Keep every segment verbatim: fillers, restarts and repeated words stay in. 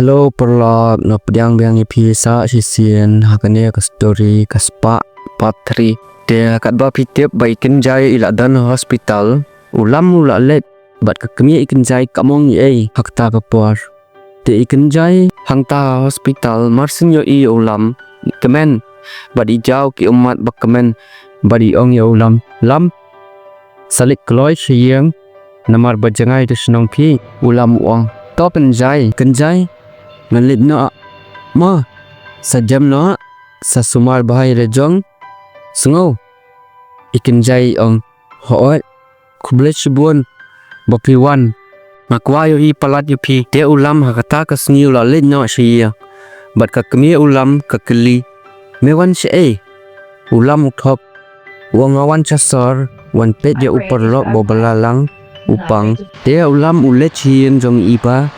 Hello paralok, nga pdiang biang ïa phi sa shisien ha kane ka story ka spah, part three. Te katba phi tip ba i Kynjai i la don ha hospital, u Lam u la leit bad ka kmie i Kynjai kam ong ei ei ha kata ka por. Te i Kynjai hangta ha hospital mar shu ïohi ïa u Lam, i kmen bad i jaw ki ummat ba kmen bad i ong ïa u Lam, Lam, sa leit kloi sha ïing, namar ba jngai da shnong phi. U Lam u ong, to Kynjai, Kynjai, ngan leit noh. Ma, sa jem noh, sa sumar bha ïa la jong. Sngew. I Kynjai i ong, hooid, khublei shibun ba phi wan. Nga kwah ïohi palat ïa phi. Te u Lam ha kata ka sngi u la leit noh sha ïing. Bad ka kmie u Lam ka kylli, me wan shaei? U Lam u thok, u ong nga wan sha sor, wan peit ïa u paralok ba u bylla lang, u pang. Te u Lam u leit sha ïing jong i Bah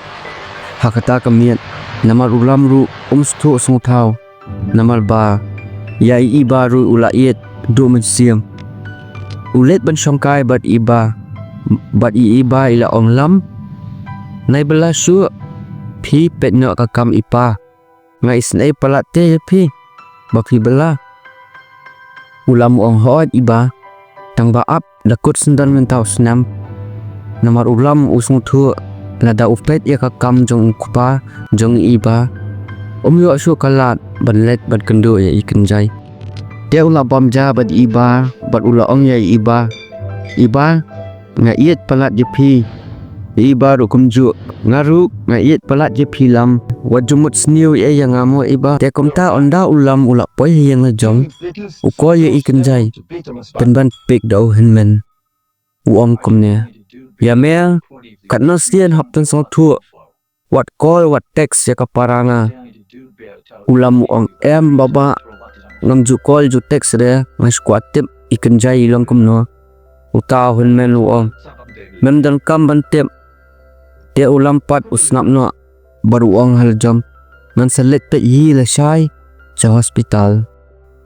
ha kata ka miet. Namar u Lam ruh um sngewthuh sngewthaw. Namar ba ïa i Bah ruh u la ïeit duh mynsiem. U leit ban shongkai bad i Bah, bad i Bah i la ong, Lam, nai bylla shuh, phi peit noh ka kam i Pa. Nga isynei palat te ïa phi ba phi bylla. U Lam u ong, hooid i Bah, tang ba ap da kut syndon mynta u snem. Namar u Lam u sngewthuh lada u peit ïa ka kam jong u kpa jong i Bah, um ïoh shuh ka lad ban leit ban kynduh ïa i Kynjai. Te u la bam ja bad i Bah bad u la ong ïa i Bah, i Bah, nga ïeit palat ïa phi. I Bah ruh kumjuh, nga ruh nga ïeit palat ïa phi Lam. Wat ju mut sniew ei ei ïa nga mo i Bah. Te kumta ynda u Lam u la poi ha ïing la jong, u call ïa i Kynjai, pynban pick da u hynmen. U ong kumne, ïa me, katno sien hap pynsngewthuh, wat call wat text ïa ka para nga. U Lam u ong, em Bah Bah, ngam ju call ju text re, nga shu kwah tip i Kynjai i long kumno. Uta u hynmen u ong, mem donkam ban tip. Te u Lam pat u sngap noh bad u ong ha la jong, ngan sa leit peit hi lashai sha hospital.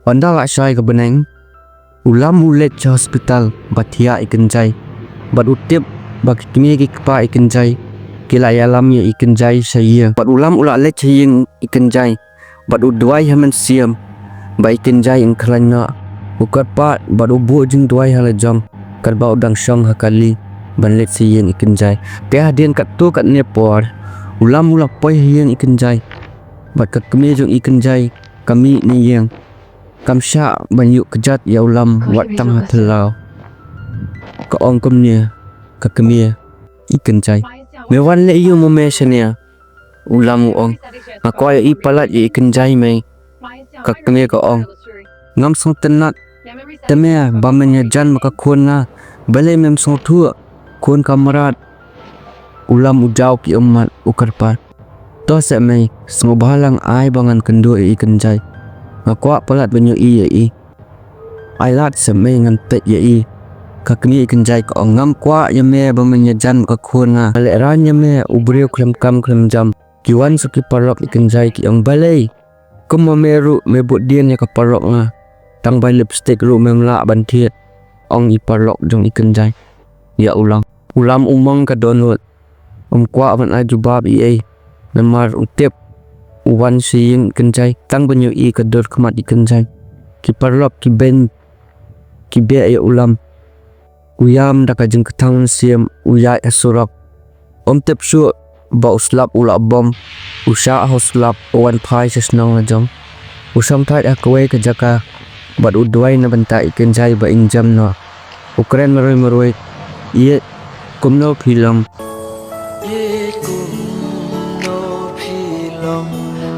Ynda la shai ka bneng, u Lam u leit sha hospital bad thiah i Kynjai. Bad u tip ba ki kmie ki kpa i Kynjai ki la ïalam ïa i Kynjai sha ïing. Bad u Lam u la leit sha ïing i Kynjai bad u duwai ha mynsiem ba i Kynjai in khlaiñ noh. U kyrpad bad u buh jingduwai ha la jong katba u dang shong ha kali ban leit sha ïing i Kynjai. Te hadien katto katne por, u Lam u la poi ha ïing i Kynjai. Bad ka kmie jong i Kynjai ka mih na ïing. Kam shah ban ïuh kjat ïa u Lam wat tang ha thlaw. Ka ong kumne ka kmie i Kynjai, me wan leh aïu mo me shane? U Lam u ong, nga kwah ïohi palat ïa i Kynjai mei. Ka kmie ka ong, ngam sngewtynnat te me ba men ïajan bad ka khun nga, balei mem sngewthuh, khun ka mrad. U Lam u jaw ki ummat u kyrpad, to seh mei, sngewbha lang ai ba ngan kynduh ïa i Kynjai. Nga kwah palat ban ïohi ïa i. Ai lad seh mei ngan peit ïa i. Ka kmie i Kynjai ka ong, ngam kwah ïa me ba men ïajan bad ka khun nga. Nga lehraiñ ïa me u briew khlem kam khlem jam. Ki wan sha ki paralok i Kynjai ki ong, balei? Kumba me ruh me bud dien ïa ka paralok nga. Tang bai lipstick ruh mem lah ban thied, ong i paralok jong i Kynjai ïa u Lam. U Lam u mong ka dohnud. Um kwah ban ai jubab ei ei. Namar u tip u wan sha ïing i Kynjai tang ban ïohi ka dur khmat i Kynjai. Ki paralok ki beiñ ki beh ïa u Lam. U ïam da ka jingkthang mynsiem, u ïaid ha surok. Um tip shuh ba u slap u la bom. U shah ha u slap, u wan phai sha shnong la jong. U shong thait ha kawei ka jaka bad u duwai na bynta i Kynjai ba in jem noh. U kren marwei marwei, ïeit kumno phi long? Ïeit kumno phi long,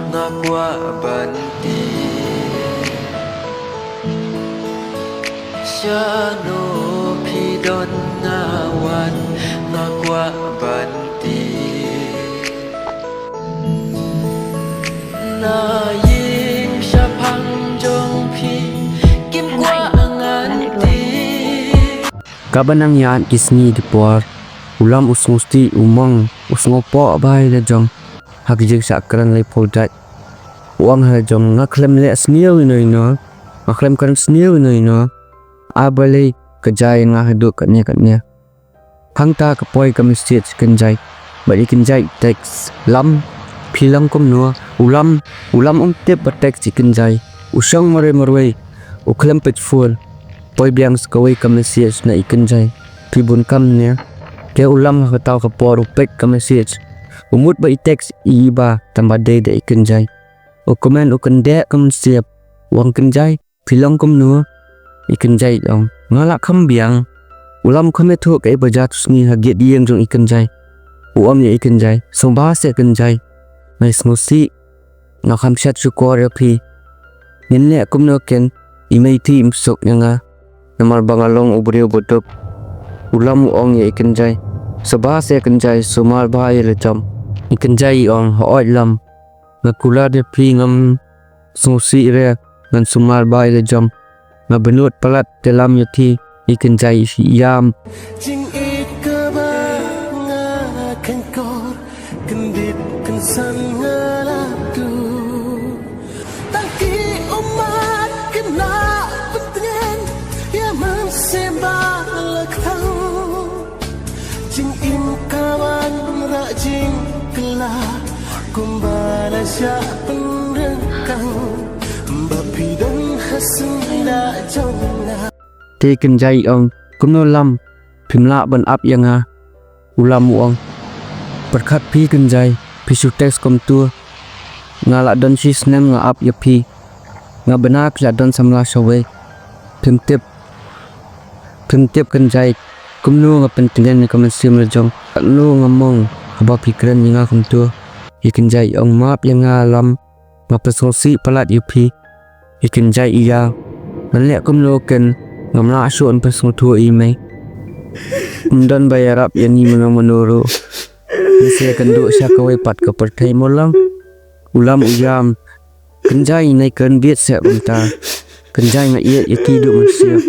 nga kwah ban tip. Shano phi don nga wan, nga kwah ban tip. Na ïing shaphang jong phi kim kwah ngan tip. Kaba nang ïaid ki sngi ki por, u Lam u sngewsih, u mong, u sngewpoh bha ïa la jong ha ki jingshah kren lei phew jait. U ong ha la jong, nga khlem leh sniew ïano ïano, nga khlem kren sniew ïano ïano. Ai balei ka jia ïa nga haduh katne katne. Hangta ka poi ka message sha i Kynjai. Bad i Kynjai i text, Lam, Phi long kumno? U Lam, u Lam um tip ba text i Kynjai. U shong marwei marwei. U khlem peit phone. Poi biang sa kawei ka message na i Kynjai. Phi bun kam ne? Te u Lam ha kata ka por u peit ka message. U mut ba i text i Iba tang ba dei da i Kynjai. U kmen u kyndit ka mynsiem. U ong, Kynjai, phi long kumno? I Kynjai i ong, nga la kham biang. U Lam kham ïathuh kaei ba jia tu sngi ha gate ïing jong i Kynjai. U ong ïa i Kynjai, sngewbha seh Kynjai. Nga sngewsih. Nga kham shet shukor ïa phi. Ngin leh kumno ken, i mei i thie im suk ïa nga. Namar ba nga long u briew ba duk. U Lam u ong ïa i Kynjai, sngewbha seh Kynjai, sumar bha ïa la jam. I Kynjai i ong, hooid Lam. Nga kular ïa phi, ngam sngewsih re, ngan sumar bha ïa la jam. Nga bynnud palat te Lam ïa phi. I Kynjai i ïam. Jingïeit kaba nga khenkor, kyndit kynsan nga la duh. Tang ki ummat khynnah pyntngen ïa mynsiem ba la kthang. Jingim ka wan rah jingkylla kumba la shah pynryngkang. Ba phi don ha sla jong nga. Te Kynjai i ong, kumno Lam, phim lah ban ap ïa nga? U Lam u ong, pyrkhat phi Kynjai, phi shu text kumto. Nga la don shi snem nga ap ïa phi. Nga bna phi la don samla shawei. Phim tip, phim tip Kynjai, kumno nga pyntngen ïa ka mynsiem la jong. Katno nga mong haba phi kren ïa nga kumto. I Kynjai i ong, map ïa nga Lam. Nga pynsngewsih palat ïa phi. I Kynjai i ïam. Ngan leh kumno ken, ngam lah shuh ban pynsngewthuh ïa i mei. Ym don ba ïarap ïa ngi mano mano ruh. Ngi sa ïakynduh sha kawei pat ka pyrthei mo Lam. U Lam u ïam. Kynjai, nai kren bieit seh mynta. Kynjai, nga ïeit ïa phi duh mynsiem.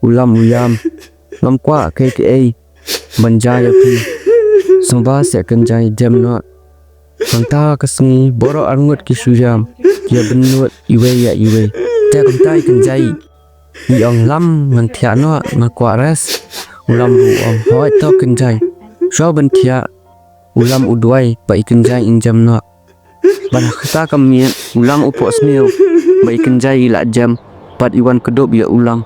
U Lam u ïam. Ngam kwah kaei kaei ban jia ïa phi. Sngewbha seh Kynjai, jem noh. Hangta ka sngi baroh arngut ki shu ïam, ki ïa bynnud iwei ïa iwei. Te kumta i Kynjai i ong, Lam, ngan thiah noh, nga kwah rest. U Lam ruh u ong, hooid to Kynjai, shuwa ban thiah. U Lam u duwai ba i Kynjai in jem noh. Bad ha kata ka miet u Lam u phohsniew ba i Kynjai i la jem bad i wan kdup ïa u Lam.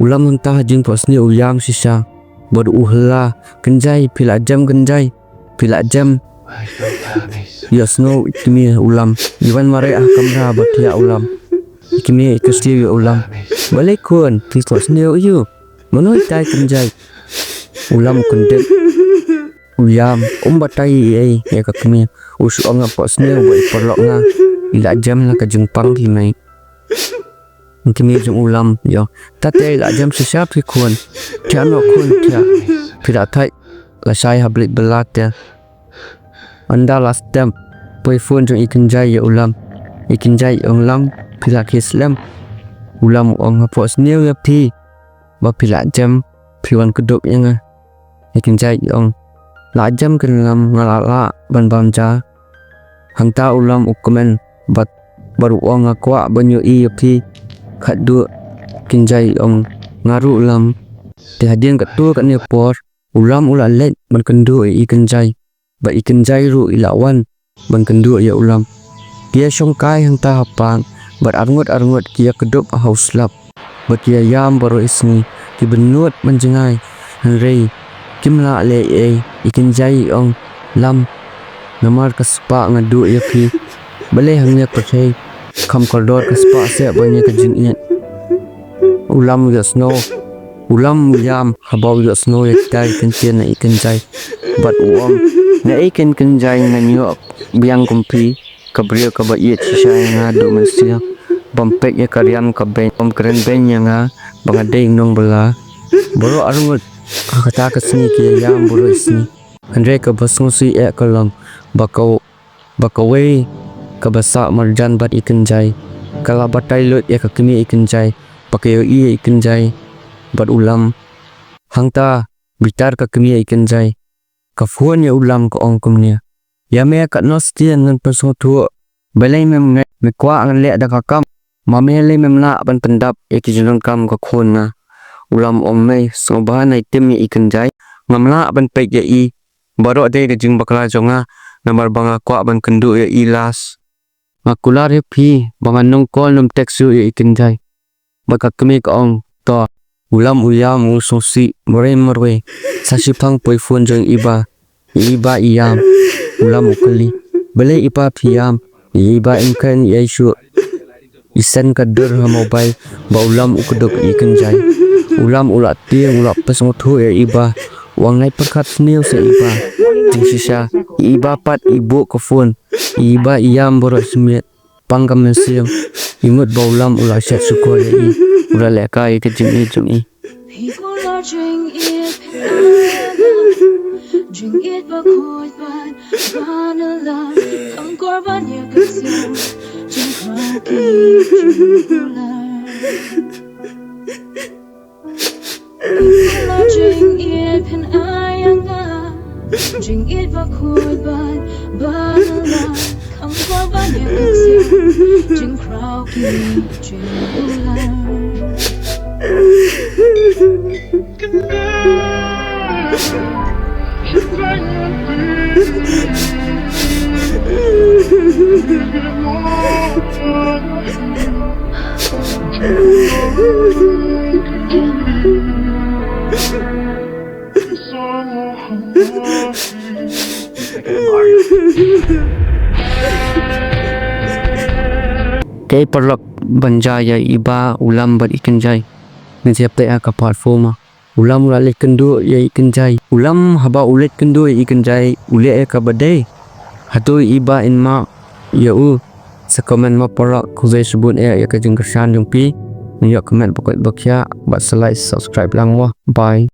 U Lam hangta ha jingphohsniew u ïam shisha bad u hylla, Kynjai, phi la jem Kynjai, phi la jem. Ïohsngew i kmie u Lam, i wan mareh ha kamra ba thiah u Lam. I kmie i kyrsiew ïa u Lam, balei khun, phi phohsniew ïa u? Mano itai Kynjai? U Lam u kyndit. U ïam um batai ei ei ïa ka kmie. U shu ong, nga phohsniew ba i paralok nga i la jem na ka jingpang phi mei. Kmie jong u Lam i ong, tate i la jem shisha phi khun. Thiah noh khun thiah. Phi la thait lashai ha blik bylla te. Ynda la step poi phone jong i Kynjai ïa u Lam. I Kynjai i ong, Lam, phi la khie slem? U Lam u ong, nga phohsniew ïa phi ba phi la jem, phi wan kdup ïa nga. I Kynjai i ong, la jem ken Lam, nga la lah ban bam ja. Hangta u Lam u kmen bad, bad u ong, nga kwah ban ïohi ïa phi khatduh. Kynjai i ong, nga ruh Lam. Te hadien katto katne por u Lam u la leit ban kynduh ïa i Kynjai. Bad i Kynjai ruh i la wan ban kynduh ïa u Lam. Ki ïa shongkai hangta ha park bad arngut arngut ki ïa kdup ha u slap. Bad ki ïa ïam baroh i sngi, ki bynnud ban jngai. Hynrei kim lah leh ei ei. I Kynjai i ong, Lam, namar ka spah nga duh ïa phi. Balei hangne pyrthei kham kordor ka spah seh ban ïa ka jingïeit? U Lam u ïohsngew, u Lam u ïam haba u ïohsngew ïa kita ki kyntien na i Kynjai. Bad u ong, naei ken Kynjai, ngan ïoh biang kum phi, ka briew kaba ïeit shisha ïa nga duh mynsiem, bym peit ïa ka riam ka beiñ, bym kren beiñ ïa nga ba nga dei nongbylla. Baroh arngut ha kata ka sngi ki ïa ïam baroh i sngi. Hynrei kaba sngewsih eh ka long ba ka ba kawei kaba sah marjan bad i Kynjai ka la batai lut ïa ka kmie i Kynjai, ba ka ïohi ïa i Kynjai bad u Lam. Hangta bitar ka kmie i Kynjai ka phone ïa u Lam, ka ong kumne, ïa me katno sien ngan pynsngewthuh, balei mem ngeit, me kwah ngan leh da ka kam, ma me lei mem lah ban pyndap ïa ki jingdonkam ka khun nga? U Lam u ong, mei, sngewbha nai tim ïa i Kynjai, ngam lah ban peit ïa i. Baroh dei ka jingbakla jong nga, namar ba nga kwah ban kynduh ïa i last. Nga kular ïa phi ba ngan nym call nym text shuh ïa i kynjai. Bad ka kmie ka ong, to. U Lam u ïam u sngewsih marwei marwei. Sa shiphang poi phone jong i Bah. I Bah i ïam. U Lam u kylli, balei i Bah phi ïam? I Bah im kren ïa i shuh. I send ka dur ha mobile ba u Lam u kdup ïa i kynjai. U Lam u la tieng, u la pynsngewthuh ïa i Bah. U ong, nai pyrkhat sniew seh i Bah. Jingshisha i Bah pat i buh ka phone. I Bah i ïam baroh shi miet. Pang ka mynsiem. I mut ba u Lam u la shet shukor ïa i. U la leh kai ïa ka jingïeit jong i. Phi kular jingïeit phin ai ïa nga. Jingïeit ba khuid bad ba nyngkong. Kham kor ban ïa ka mynsiem. Jingkhraw ki jingkular. Phi kular jingïeit phin ai ïa nga. Jingïeit ba khuid bad ba nyngkong. Kham kor ban ïa ka mynsiem. Jingkhraw ki jingkular. Te paralok, ban jia ïa i Bah, u Lam bad i kynjai. Ngin sa ïa peit ha ka part four mo. U Lam u la leit kynduh ïa i kynjai. U Lam haba u leit kynduh ïa i kynjai, u leh ïa kaba dei. Hato i Bah in map ïa u? Sa comment mo paralok, khublei shibun eh ïa ka jingkyrshan jong phi. Ngin ïoh ka met ba koit ba khiah, bad sa like, subscribe lang mo. Bye.